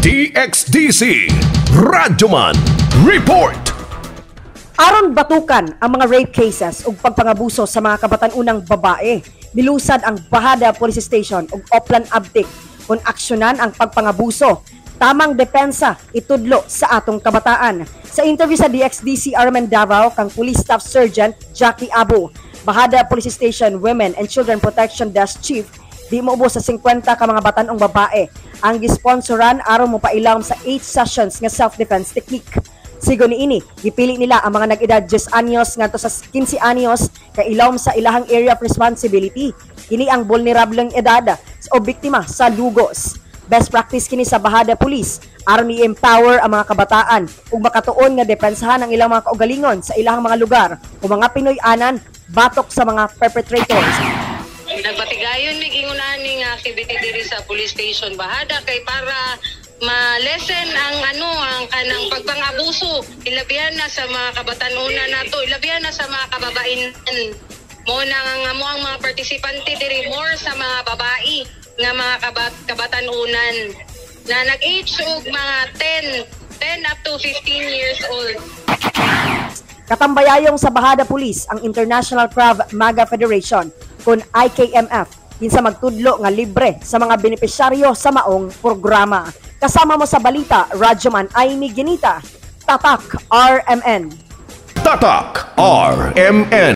DXDC Radyoman Report. Aron batukan ang mga rape cases ug pagpangabuso sa mga kabatan-unang babae, nilusad ang Bajada Police Station ug Oplan Abtik kung aksyonan ang pagpangabuso. Tamang depensa itudlo sa atong kabataan. Sa interview sa DXDC RMN Davao kang Police Staff Sergeant Jackie Abu, Bajada Police Station Women and Children Protection Desk Chief, di moubos sa 50 ka mga batanong babae ang gisponsoran aron mopailawom sa 8 sessions nga self-defense technique. Sigon niini, gipili nila ang mga nag-edad 10 anyos ngadto sa 15 anyos kay ilawom sa ilahang area of responsibility. Kini ang vulnerableng edad o biktima sa lugos. Best practice kini sa Bajada Police aron i-empower ang mga kabataan ug makatuon nga depensahan ang ilang mga kaugalingon sa ilahang mga lugar o mga Pinoy-anan batok sa mga perpetrators. Nagpatigayon mig ingon ani nga activity diri sa police station Bajada kay para ma-lessen ang ano, ang kanang pagpangabuso, ilabihan na sa mga kabatanunan nato, ilabihan na sa mga kababaihan. Mo na nga mo ang mga partisipante diri more sa mga babae nga mga kabatanunan na nag-age og mga 10 up to 15 years old. Katambayayong sa Bajada Police ang International Krav Maga Federation kon IKMF kinsa magtudlo nga libre sa mga benepisyaryo sa maong programa. Kasama mo sa balita, Radyoman Amy Ginita, Tatak RMN. Tatak RMN.